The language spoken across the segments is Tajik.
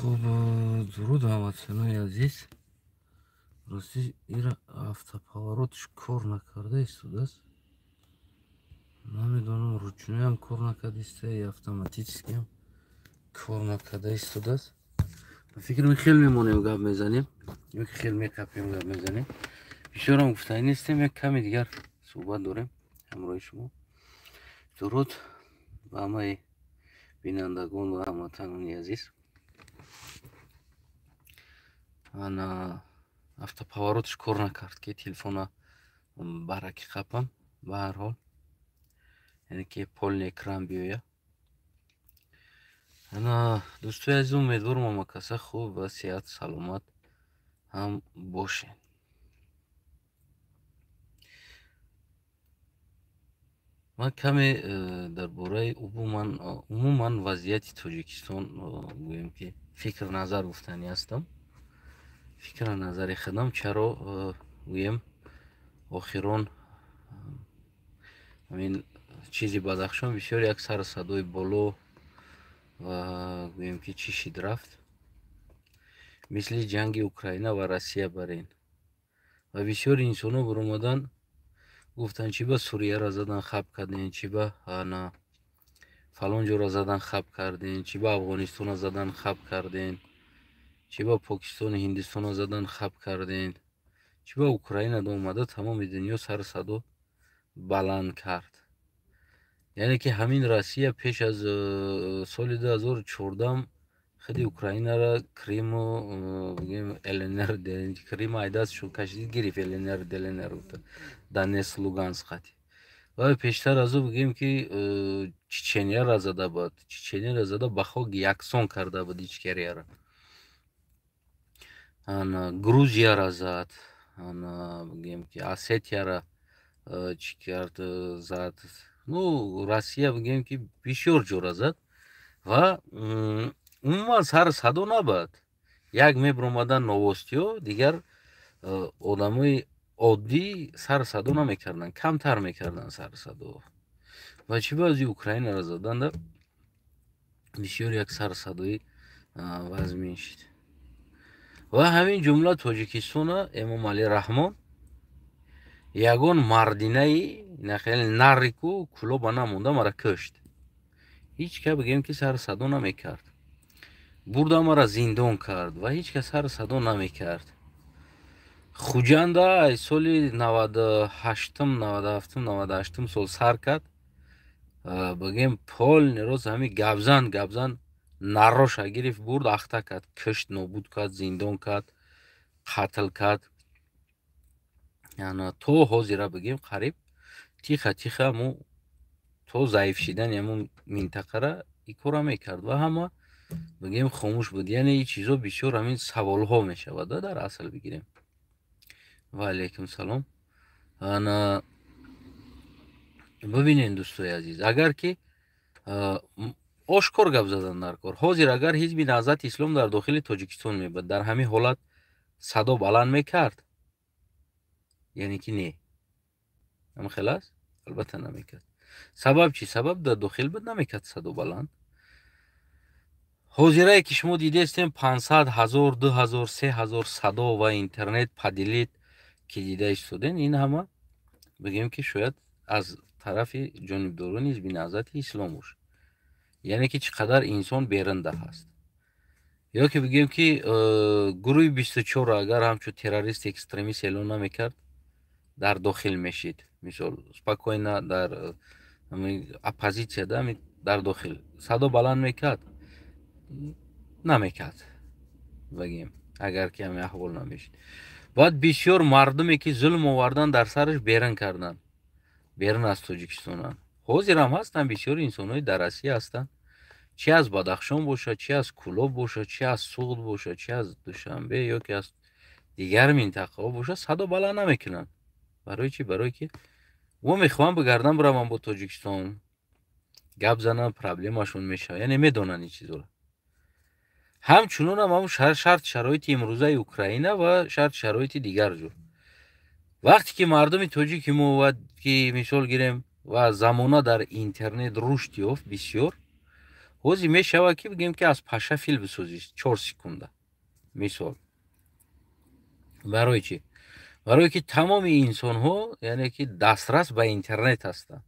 Хуб, дуруд, ҳамватанои азиз. Ростӣ, ира автоповорот ш кор накарда истодааст. Намедонам, ручной ам кор накарда иста, автоматически ам кор накарда истодааст. Ба фикрам, хел мемонем, гап мезанем ё ки хел меқапем, гап мезанем. Бисёрам гуфтанӣ нестем, як каме дигар суҳбат дорем ҳамроҳи шумо. Дуруд ба ҳамаи бинандагон ва ҳамватанони азиз. Ана, автоповорот ш кор накард, ки телефона бараки қапам. Ба ҳар ҳол, яъне ки полный экран биёя. Ана, дӯстои азиз, умедворам, ҳама каса хуб ва сиҳат саломат ҳам бошед. Ман каме дар бораи умуман вазъияти Тоҷикистон, гӯем ки, фикр назар гуфтанӣ ҳастам. Фикр назари худам, чаро, гӯем, охирон ҳамин чизи Бадахшон бисёр як сару садои боло ва, гӯем ки, чӣ шид рафт, мисли ҷанги Украина ва Россия бар ин. Ва бисёри инсонҳо баромадан гуфтанд, чӣ ба Сурияро задан хаб кардем, чӣ ба ана фалон ҷоро задан хаб кардем, чӣ ба Афғонистонро задан хаб кардем, чӣ ба Покистону Ҳиндистонро задан хаб кардем, чӣ ба Украинада омада тамоми дунё сару садо баланд кард. Яъне ки ҳамин Россия пеш аз соли 2014 худи Украинара, Криму, бигем, ЛНР, Крим айдастшон кашид, гирифт, ЛНР, ДЛНР, Донецк, Луганск қати. Ва пештар аз ӯ, бигем ки, Чеченияра зада буд, Чеченияра зада, ба хок яксон карда буд Ичкерияра. Ана, Грузияра зад, ана, бигем ки, Осетияра чӣ кард, зад. Ну, Россия, бигем ки, бисёр ҷора зад ва умуман сару садо набуд. Як мебиромадан новости ҳо, дигар одамои оддӣ сару садо намекарданд, камтар мекарданд сару садо. Ва чӣ баъзи Украинаро заданда бисёр як сару садои вазмин шид. Ва ҳамин ҷумла Тоҷикистона Эмомалӣ Раҳмон ягон мардинаи нахел нарику кулоба намонда, мара кушт. Ҳеҷ ка, бигем ки, сару садо намекард. Бурда мара зиндон кард ва ҳеҷ кас сару садо намекард. Хуҷанда аз соли 98-ум, 97-ум, 98-ум сол сар кард, бигем, полный рост ҳамин гапзан гапзан нароша гирифт, бурд, ахта кард, кушт, нобуд кард, зиндон кард, қатл кард. Ана, то ҳозира, бигем, қариб тиха тиха мо то заиф шидани ҳамун минтақара ин корро мекард ва ҳама, бигем, хомӯш буд. Яъне ин чизо бисёр ҳамин саволҳо мешавад, дар асл бигирем. Ва алайкум салом. Ана, бибинед, дӯстои азиз, агар ки ошкор гап задан дар кор, ҳозир агар Ҳизби Наҳзати Ислом дар дохили Тоҷикистон мебуд, дар ҳамин ҳолат садо баланд мекард? Яъне ки не, ҳамин хел аст, албатта намекард. Сабаб чӣ? Сабаб, дар дохил буд, намекард садо баланд. Ҳозирае ки шумо дидаистем, 500 000, 2000, 3000 садо ва интернет поделить ки дида истоден, ин ҳама, бигем ки, шояд аз тарафи ҷонибдорони Ҳизби Наҳзати Ислом бошад. Яъне ки чӣ қадар инсон беринда ҳаст. Ё ки, бигем ки, гурӯҳи 24-ро агар ҳамчун террорист, экстремист эълон намекард, дар дохил мешид, мисол, спокойно дар оппозитсияда дар дохил садо баланд мекард? Намекард, бигем, агар ки ҳамин аҳвол намешид. Баъд бисёр мардуме ки зулм овардан дар сараш, берин карданд, берун аз Тоҷикистонанд. Ҳозирам ҳастанд, бисёри инсонҳои дар Россия ҳастанд, чӣ аз Бадахшон бошад, чӣ аз Кӯлоб бошад, чӣ аз Суғд бошад, чӣ аз Душанбе ё ки аз дигар минтақаҳо бошад, садо баланд намекунанд. Барои чӣ? Барое ки мо мехоҳам бигардан, биравам бо Тоҷикистон гап занам, проблемашон мешавад. Яъне медонанд ин чизоро. Ҳамчунонам ҳамун шарт шароити имрӯзаи Украина ва шарт шароити дигар ҷо, вақте ки мардуми тоҷики мо ва ки, мисол гирем, ва замона дар интернет рушд ёфт бисёр. Ҳозир мешавад, ки бигем, ки аз паша фил бисозӣ 4 секунда. Мисол, барои чӣ? Барое ки тамоми инсонҳо, яъне ки, дастрас ба интернет ҳастанд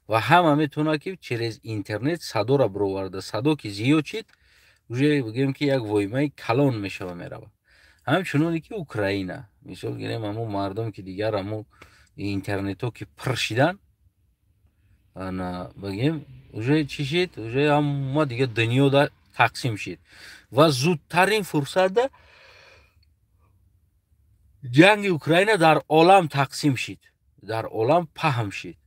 ва ҳама метавонад, ки через интернет садоро бироварда. Садо ки зиёд шид, уже, бигем, ки як воимаи калон мешава, меравад. Ҳамчуноне ки Украина, мисол гирем, ҳамо мардум, ки дигар ҳамо интернетҳо ки пур шидан, ана, бигем, уже чӣ шид, уже ҳама дига дунёда тақсим шид ва зудтарин фурсатда ҷанги Украина дар олам тақсим шид, дар олам паҳм шид.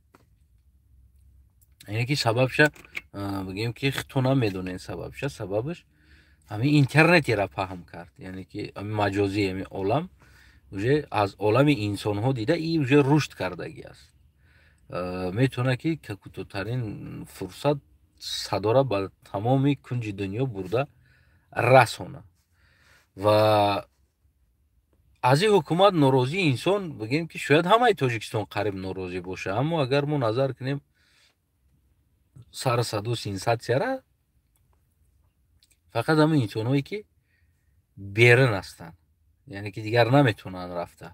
Яъне ки сабабша, бигем, ки худтона медонед сабабша. Сабабаш ҳамин интернетера паҳм кард, яъне ки ҳамин маҷозӣ, ҳамин олам уже аз олами инсонҳо дида и уже рушд кардагӣ аст, метавонад, ки кӯтоҳтарин фурсат садора ба тамоми кунҷи дунё бурда расонад. Ва аз ин ҳукумат норозӣ инсон, бигем, ки шояд ҳамаи Тоҷикистон қариб норозӣ боша, аммо агар мо назар кунем сару садо, сенсатсияра, фақат ҳамин инсонҳое, ки берун ҳастанд, яъне ки дигар наметавонанд рафта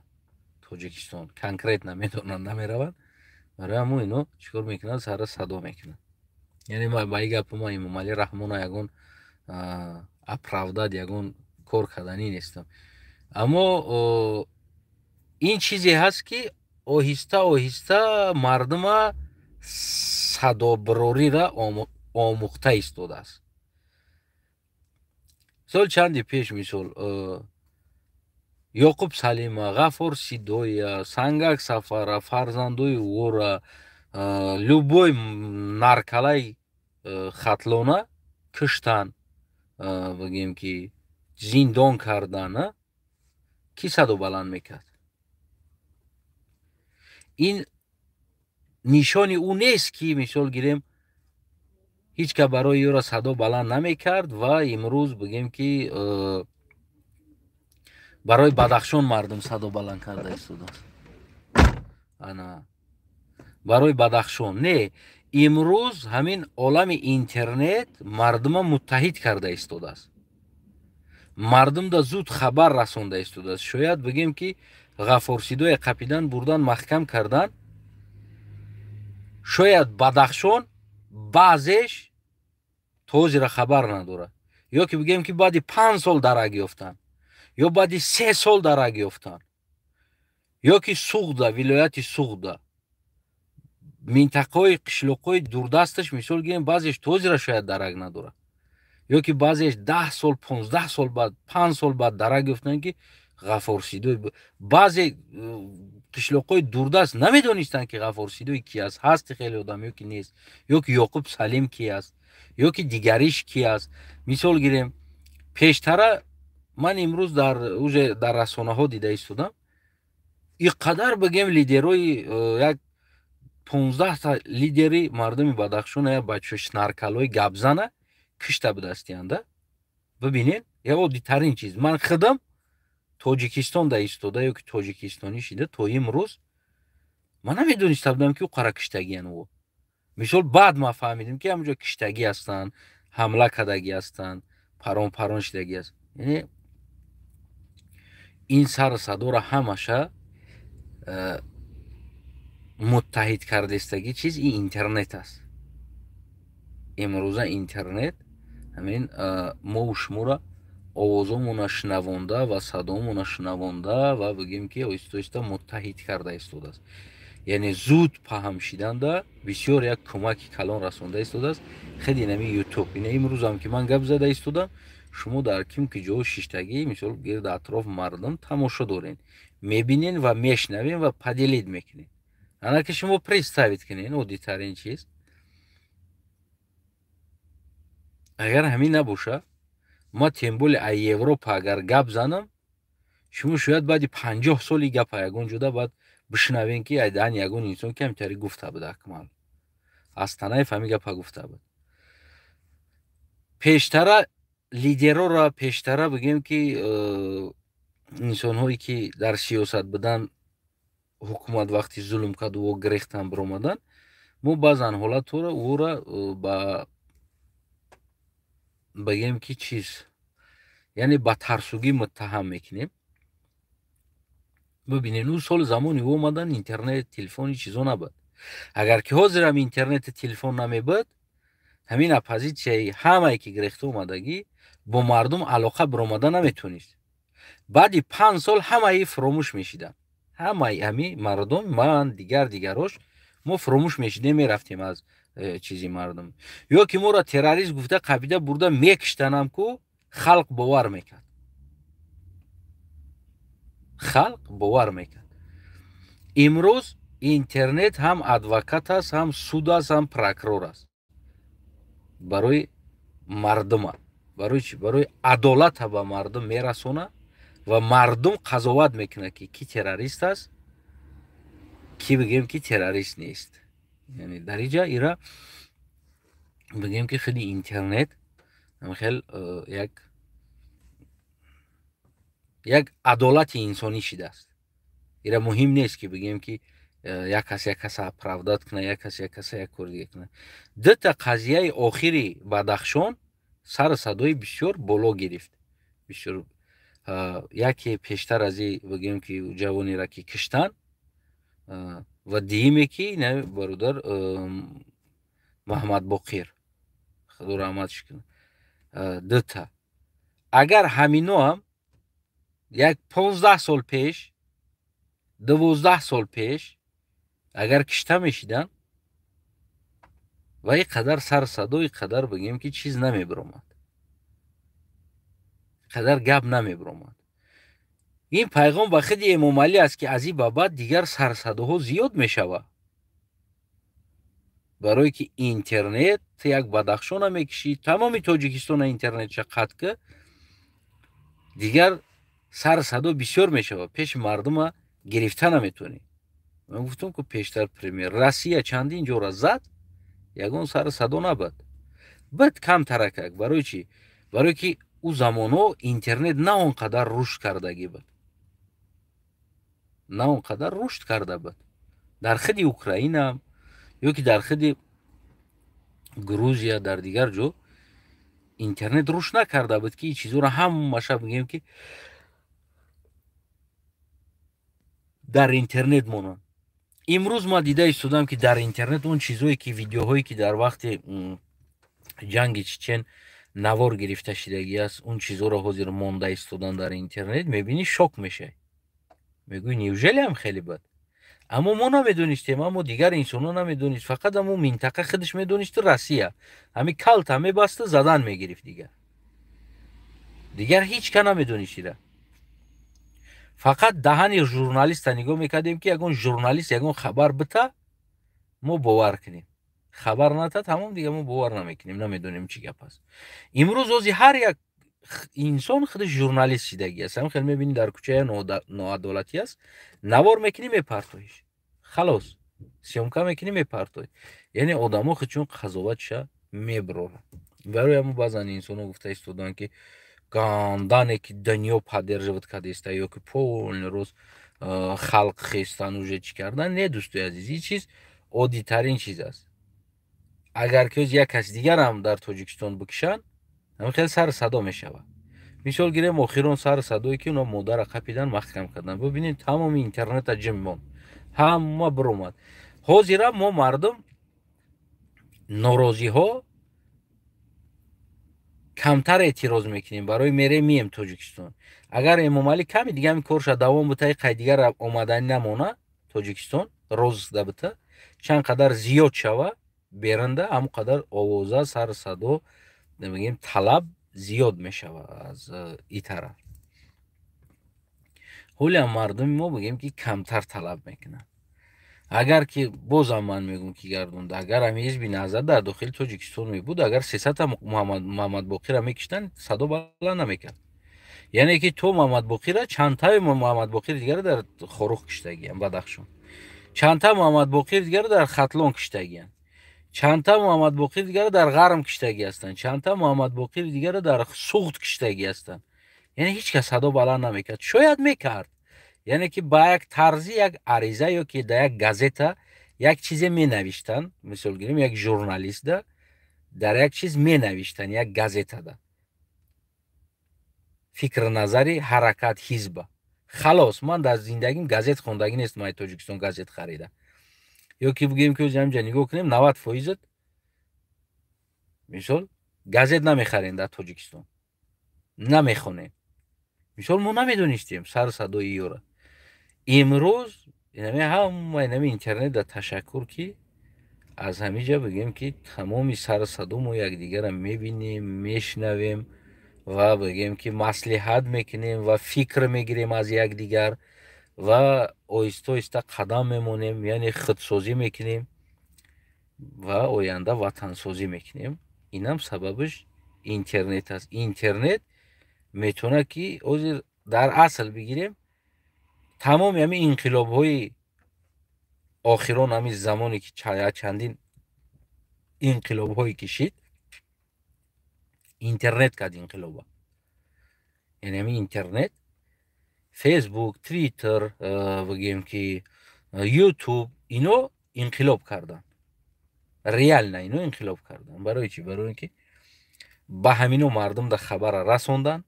Тоҷикистон, конкретно метавонанд, намераванд, барои ҳамон ино чӣ кор мекунанд? Сара садо мекунанд. Яъне ба ин гапи ма Эмомалӣ Раҳмона ягон оправдать, ягон кор карданӣ нестам, аммо ин чизе ҳаст, ки оҳиста оҳиста мардума садобирорира омӯхта истодааст. Мисол, чанде пеш, мисол, Ёқуб Салима, Ғафор Сидоя, Сангак Сафара, фарзандои ӯра, любой наркалаи Хатлона киштан, бигем, ки зиндон кардан, кӣ садо баланд мекард? Ин нишони ӯ нест, ки, мисол гирем, ҳеҷ кас барои ӯро садо баланд намекард ва имрӯз, бигем, ки барои Бадахшон мардум садо баланд карда истодааст. Ана, барои Бадахшон не, имрӯз ҳамин олами интернет мардума муттаҳид карда истодааст, мардумда зуд хабар расонда истодааст. Шояд, бигем, ки Ғафорсидое қапидан, бурдан, маҳкам кардан, шояд Бадахшон баъзеш то ҳозира хабар надорад, ё ки, бигем, ки баъди 5 сол дарак ёфтанд, ё баъди 3 сол дарак ёфтанд, ё ки Суғда, вилояти Суғда, минтақаҳои, қишлоқҳои дурдасташ, мисол гирем, баъзеш то ҳозира шояд дарак надорад, ё ки баъзеш 10 сол, 15 сол баъд, 5 сол баъд дарак ёфтанд, ки Ғафорсидой. Баъзе қишлоқҳои дурдаст намедонистанд, ки Ғафорсидой ки аст, ҳасти хеле одам ё ки нест, ё ки Ёқуб Салим ки аст, ё ки дигариш ки аст. Мисол гирем, пештара ман имрӯз дар уже дар расонаҳо дида истодам, и қадар, бигем, лидерои як 15та лидери мардуми Бадахшона, я бачашнаркалои гапзана кишта будастианда. Бибинед, як оддитарин чиз: ман худам Тоҷикистон да истода ё ки тоҷикистонӣ шида, то имрӯз ман намедониста будам, ки ӯ қара киштагиян. Ӯ, мисол, баъд ман фаҳмидем, ки ҳамҷо киштагӣ ҳастанд, ҳамла кардагӣ ҳастанд, парон парон шидагӣ аст. Яъне ин сару садоро ҳамаша муттаҳид кардастагӣ чиз ин интернет аст. Имрӯза интернет ҳамин мову шуморо овозомона шунавонда ва садомона шунавонда ва, бигем, ки оҳиста оҳиста муттаҳид карда истодааст, яъне зуд паҳм шиданда бисёр як кӯмаки калон расонда истодааст. Хеле инами Ютуб, ина имрӯзам, ки ман гап зада истодам, шумо дар ким ки ҷо шиштагӣ, мисол, гирди атроф мардум тамошо дорен, мебинен ва мешнавен ва поделить мекунед. Ана ки шумо представить кунед, оддитарин чиз, агар ҳамин набоша, ма тем более а Европа агар гап занам, шумо шояд баъди 50 соли гапа ягон ҷода баъд бишнавем, ки айдаҳан ягон инсон ки ҳамтари гуфта буд, Акмал Астанаев ҳамин гапа гуфта буд. Пештара лидерора, пештара, бигем, ки инсонҳое, ки дар сиёсат буданд, ҳукумат вақти зулм кард, ӯ гирехтан, биромаданд, мо баъзан ҳолатҳоро ӯра ба бигем ки чиз, яъне ба тарсугӣ муттаҳам мекунем. Бибинед, ӯ соли замони ӯ омадан интернет, телефони чизо набуд. Агар ки ҳозирам интернету телефон намебуд, ҳамин оппозитсияи ҳамае ки гирехта омадагӣ бо мардум алоқа биромада наметонист. Баъди 5 сол ҳамаи фуромӯш мешиданд. Ҳамаи ҳами мардум, ман, дигар дигарош, мо фуромӯш мешидем, мерафтем аз чизи мардум. Ё ки моро террорист гуфта қабида бурда мекиштанам ку, халқ бовар мекард, халқ бовар мекард. Имрӯз интернет ҳам адвокат аст, ҳам суд аст, ҳам прокурор аст барои мардума. Барои чӣ? Барои адолата ба мардум мерасона ва мардум қазоват мекунад, ки ки террорист аст, ки бигем ки террорист нест. Яъне дар иҷа ира бигем ки худи интернет хел як адолати инсонӣ шидааст. Ира муҳим нест, ки бигем ки як кас як каса оправдать кунад, як кас як каса як кори дига кунад. Дута қазияи охири Бадахшон сару садои бисёр боло гирифт, бисёр. Яке пештар аз и бигем ки ҷавонеро ки киштанд ва дуюме ки бародар Маҳамадбоқир, худо раҳматш кунад, дута. Агар ҳаминоам як 15 сол пеш, 12 сол пеш агар кишта мешиданд, ва ин қадар сару садо, ин қадар бигем ки чиз намебиромад, қадар гап намебиромад. Ин пайғом ба худи Эмомалӣ аст, ки аз ин ба баъд дигар сарсадоҳо зиёд мешавад, барое ки интернет як Бадахшона мекишӣ, тамоми Тоҷикистона интернетша қатъ ки, дигар сару садо бисёр мешавад, пеши мардума гирифта наметавонӣ. Ман гуфтам ку пештар, пример, Россия чандин ҷора зад, ягон сару садо набуд, буд камтаракак. Барои чӣ? Барое ки ӯ замонҳо интернет на он қадар рушд кардагӣ буд, на он қадар рушд карда буд. Дар худи Украина ё ки дар худи Грузия, дар дигар ҷо интернет рушд накарда буд, ки ин чизҳоро ҳамаша бигем ки дар интернет монанд. Имрӯз ман дида истодам, ки дар интернет он чизҳое ки, видеоҳое ки дар вақти ҷанги Чечен навор гирифта шидагӣ аст, он чизҳоро ҳозир монда истодан дар интернет, мебинӣ, шок мешавӣ, мегӯӣ: «Неужели ҳам хеле бад?» Аммо мо намедонистем, аммо дигар инсонҳо намедонист, фақат амо минтақа худаш медонисту Россия ҳами калта мебасту задан мегирифт. Дигар ҳеҷ ка намедонист ира. Фақат даҳани журналиста нигоҳ мекардем, ки ягон журналист ягон хабар бита, мо бовар кунем, хабар ната, тамом, дига мо бовар намекунем, намедонем чӣ гап аст. Имрӯз ози ҳар як инсон худаш журналист шидагӣ аст. Ҳам хел мебинӣ, дар кӯчая ноадолатӣ аст, навор мекунӣ, мепартоиш, халос, съёмка мекунӣ, мепартоӣ. Яъне одамо худчун қазоватша меброранд. Барои ҳамо баъзан инсонҳо гуфта истоданд, ки гандане ки дунё поддерживать кардааста ё ки полный рост халқ хестан, уже чӣ кардан. Не, дӯстои азиз, ин чиз оддитарин чиз аст. Агар ки як каси дигарам дар Тоҷикистон бикушанд, ҳамин хел сару садо мешавад. Мисол гирем, охирон сару садое ки оно модарра қапидан, маҳкам кардан, бибинед, тамоми интернета ҷим монд, ҳама биромад. Ҳозира мо мардум норозиҳо камтар эътироз мекунем, барои мерем, мием Тоҷикистон. Агар Эмомалӣ ками дига ҳамин корша давом бита, қай дигар омаданӣ намона, Тоҷикистон розда бита, чанд қадар зиёд шава беранда, ҳамон қадар овоза, сару садо, мегӯем, талаб зиёд мешава аз и тараф. Ҳолиам мардуми мо, бигем ки, камтар талаб мекунанд. Агар ки, бозам ман мегӯм ки гардонда, агар ҳами ҳизби Наҳзат дар дохили Тоҷикистон мебуд, агар 300-та Муҳаммадбоқирро мекиштанд, садо баланд намекард. Яъне ки то Муҳаммадбоқира чандтаи Муҳаммадбоқири дигаро дар Хоруғ киштагиянд, Бадахшон, чандта Муҳаммадбоқири дигаро дар Хатлон киштагиянд, чандта Муҳаммадбоқири дигаро дар Ғарм киштагӣ ҳастанд, чандта Муҳаммадбоқири дигаро дар Суғд киштагӣ ҳастанд. Яъне ҳеҷ кас садо баланд намекард. Шояд мекард, яъне ки ба як тарзи як ариза ё ки дар як газета як чизе менавиштанд. Мисол гирем, як журналистда дар як чиз менавиштанд, як газетада. Фикр назари ҳаракат ҳизба. Халос, ман дар зиндагим газет хондагӣ нестам, ай Тоҷикистон газет харида. Ё ки бигӯем ки ҳамҷа нигоҳ кунем, 90% мисол газет намехарем дар Тоҷикистон, намехонем. Мисол мо намедонистем сару садои ёра. Имрӯз инами ҳама инами интернет да ташаккур, ки аз ҳамиҷа бигӯем ки тамоми сару садо мо якдигарро мебинем, мешунавем ва бигӯем ки маслиҳат мекунем ва фикр мегирем аз якдигар ва оҳиста оҳиста қадам мемонем, яъне худсозӣ мекунем ва оянда ватансозӣ мекунем. Инам сабабаш интернет аст. Интернет метавонад ки ҳозир дар асл бигирем тамоми ҳамин инқилобҳои охирон, ҳамин замоне ки чандин инқилобҳое ки шид, интернет кард инқилоба. Яъне ҳамин интернет, Фейсбук, Твиттер, бигӯем ки Ютуб, ино инқилоб карданд. Реально ино инқилоб карданд. Барои чӣ? Барои ин ки ба ҳамино мардум да хабара расонданд,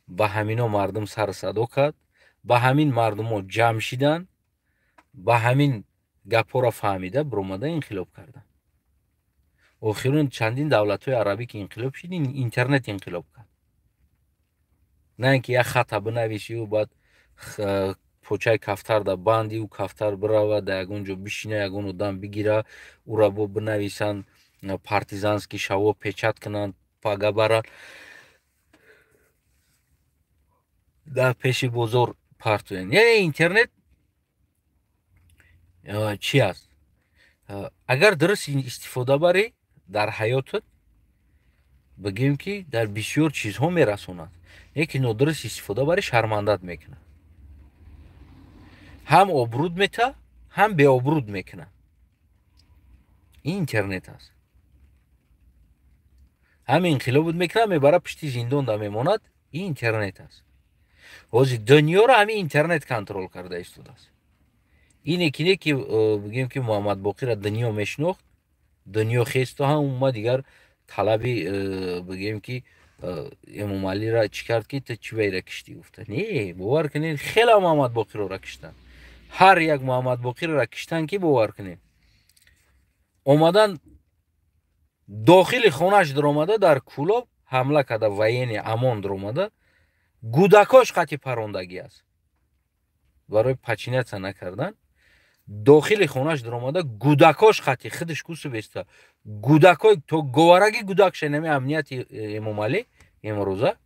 ба ҳамино мардум сару садо кард, ба ҳамин мардумо ҷамъ шиданд, ба ҳамин гапҳоро фаҳмида биромада инқилоб карданд. Охирон чандин давлатҳои арабӣ ки инқилоб шид, интернет инқилоб кард. На ин ки як хата бинависию баъд почаи кафтар да банди, ӯ кафтар бирава да ягон ҷо бишина, ягон одам бигира, ӯра бо бинависанд, партизанский шаво печат кунанд, пага баранд дар пеши бозор партоянд. Яъне интернет чӣ аст? Агар дуруст истифода барӣ дар ҳаётат, бигӯем ки дар бисёр чизҳо мерасонад, лекин нодуруст истифода барӣ шармандат мекунад. Ҳам обруд мета, ҳам беобруд мекунад. Ин интернет аст. Ҳам инқилобут мекунад, мебара пушти зиндон да мемонад. Ин интернет аст. Ҳозир дунёро ҳамин интернет контрол карда истодааст. Ине ки не ки бигӯем ки Муҳаммадбоқирро дунё мешинохт, дунё хесту ҳам ума дигар талаби бигӯем ки Эмомалиро чӣ кард ки ту чӣ вайра киштӣ гуфта. Не, бовар кунед, хеле Муҳаммадбоқирро киштанд. Ҳар як Муҳаммадбоқирро киштанд ки бовар кунед. Омадан дохили хонаш даромада дар Кӯлоб ҳамла карда, военный ОМОН даромада, гудакош қатъи парондагӣ аст. Барои подчиняться накардан дохили хонаш даромада гудакош қатъи худаш кусубеста. Гудакой то говараги гудакша нами амнияти Эмомалӣ имрӯза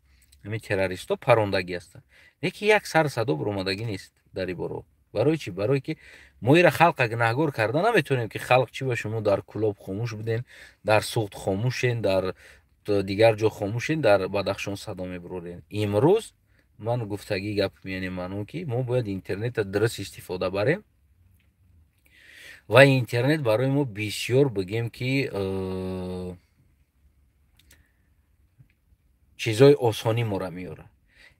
ҳамин террористҳо парондагӣ ҳастанд. Лекин як сар садо баромадагӣ нест дар ин боро. Барои чӣ? Барое ки мо ира халқа гунаҳгор карда наметавонем ки халқ чӣ ба шумо дар Кӯлоб хомӯш буден, дар Суғд хомӯшен, дар дигар ҷо хомӯшен, дар Бадахшон садо мебурорен. Имрӯз ман гуфтагӣ гап меяне маъно ки мо бояд интернетро дуруст истифода барем ва интернет барои мо бисёр бигем ки чизҳои осонӣ моро меорад.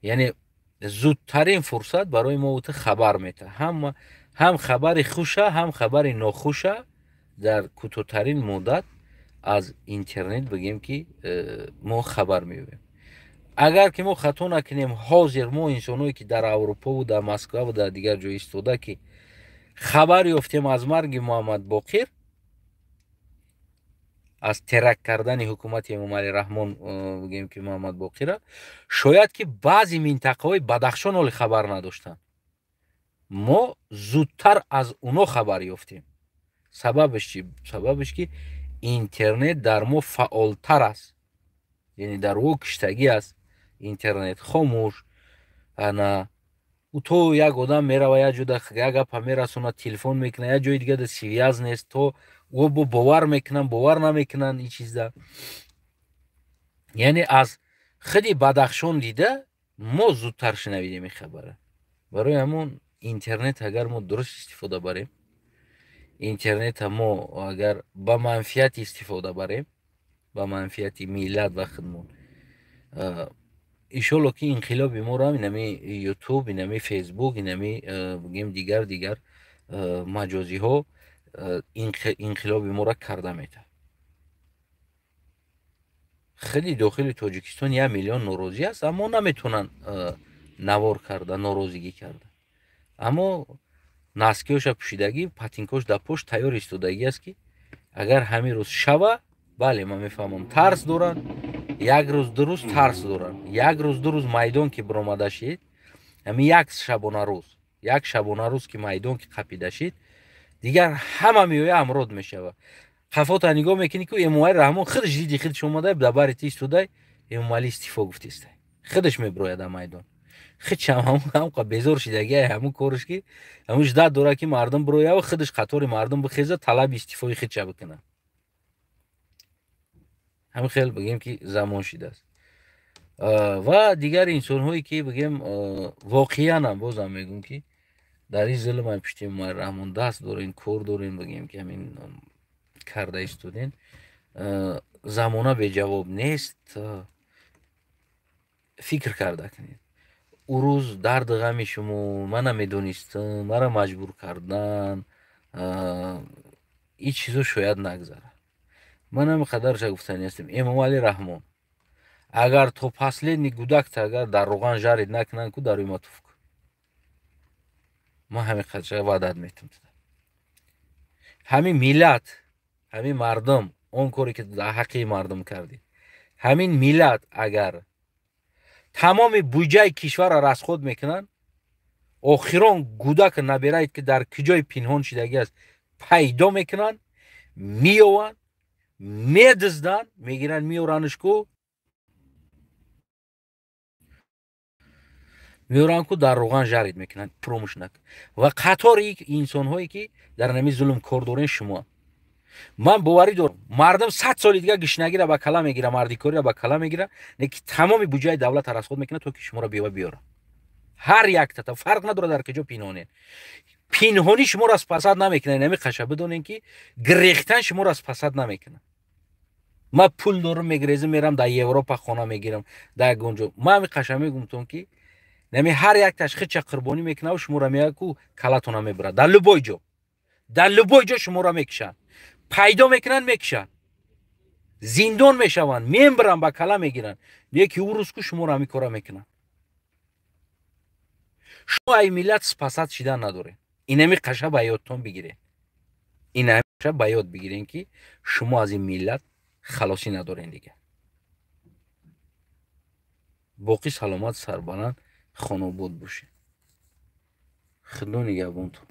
Яъне зудтарин фурсат барои мо ту хабар метаҳад. Ҳам хабари хуша, ҳам хабари нохуша дар кӯтоҳтарин муддат аз интернет бигем ки мо хабар меёбем. Агар ки мо хато накунем, ҳозир мо инсонҳое ки дар Аврупову дар Москваву дар дигар ҷо истода ки хабар ёфтем аз марги Муҳаммадбоқир, аз теракт кардани ҳукумати Эмомалӣ Раҳмон, бигем ки Муҳаммадбоқира, шояд ки баъзе минтақаҳои Бадахшон ҳоле хабар надоштанд. Мо зудтар аз уно хабар ёфтем. Сабабаш чӣ? Сабабаш ки интернет дар мо фаъолтар аст. Яъне дар ӯ киштагӣ аст. Интернет хомӯш. Ана ӯ то як одам мерава як ҷода як гапа мерасонад, телефон мекунад, як ҷои дига да связь нест, то ӯ бо бовар мекунанд, бовар намекунанд ин чизда. Яъне аз худи Бадахшон дида мо зудтар шунавидем ин хабара. Барои ҳамон интернет агар мо дуруст истифода барем, интернета мо агар ба манфиат истифода барем, ба манфиати миллат ва худмон, иншолло ки инқилоби моро инами Ютуб, инами Фейсбук, инами бигем дигар дигар маҷозиҳо инқилоби моро карда метавад. Худи дохили Тоҷикистон 1 миллион норозӣ аст, аммо наметавонанд навор карда, норозигӣ карда, аммо носки ҳоша пӯшидагӣ, ботинка ш дар пошт тайёр истодагӣ аст, ки агар ҳамин рӯз шава. Бале, ман мефаҳмам, тарс доранд. Як рӯз, 2 рӯз тарс доранд. Як рӯз, 2 рӯз майдон ки биромада шид, ҳамин як шабонарӯз, як шабонарӯз ки майдон ки қапида шид, дигар ҳама меоя, ҳамрод мешава. Қафота нигоҳ мекунӣ, ки Эмомалӣ Раҳмон худаш диди, худаш омада, дар бари ти истодай, «Эмомалӣ, истифо» гуфтистай. Худаш мебирояд дар майдон. Худшам ҳамқа безор шидагиай ҳамун корш, ки ҳамун ждать дорад, ки мардум бироява, худаш қатори мардум бихеза, талаби истифои худша бикунад. Ҳамин хел, бигем, ки замон шидааст. Ва дигар инсонҳое ки, бигем, воқеанам, бозам мегӯм, ки дар ин зулмай пушти Эмомалӣ Раҳмон даст дорем, кор дорем, бигем, ки ҳамин карда истодем, замона беҷавоб нест. Фикр карда кунед. Ӯ рӯз дарду ғами шумо, ман намедонистам, маро маҷбур кардан, ин чизо шояд нагзарад. Ман ҳамин қадарша гуфтанӣ ҳастем: Эмомалӣ Раҳмон, агар то последний гудакта агар дар роған жарить накунанд ку, дар рӯи туф кун. Ман ҳамин қадарша ваъдат метам. Ҳамин миллат, ҳамин мардум, он коре ки дар ҳаққи мардум кардӣ, ҳамин миллат агар тамоми буҷаи кишварро расход мекунанд, охирон гудак набираед, ки дар куҷои пинҳон шидагӣ аст, пайдо мекунанд, меёванд, медизданд, мегиранд, меоранш ку, меоранд ку, дар роған жарить мекунанд. Фуромӯш накун. Ва қатори инсонҳое ки дар нами зулм кор дорен, шумо, ман боварӣ дорам, мардум 100 соли дигар гишнагиро ба кала мегира, мардикориро ба кала мегира, не ки тамоми буҷаи давлата расход мекунад, то ки шуморо бева биёра. Ҳар яктата, фарқ надорад дар куҷо пинҳонед. Пинҳонӣ шуморо спасать намекунад. Инами қаша бидонем, ки гирехтан шуморо спасать намекунад. Ман пул дорам, мегирезам, мерам, дар Европа хона мегирам, дар ягон ҷо. Ман ҳами қаша мегумтон, ки нами ҳар якташ хича қурбонӣ мекунаву шуморо меяд ку, калатона мебарад. Дар любой ҷо, дар любой ҷо шуморо мекушанд, пайдо мекунанд, мекушанд, зиндон мешаванд, мембаранд, ба кала мегиранд. Яки ӯ рӯз ку шуморо ҳамин кора мекунанд. Шумо ай миллат спасать шидан надоред. Инами қаша ба ёдтон бигиред, инами қаша ба ёд бигирен, ки шумо аз ин миллат халосӣ надорен дигар. Боқӣ саломат, сарбаланд, хонобод бошед. Худо нигаҳбонтон.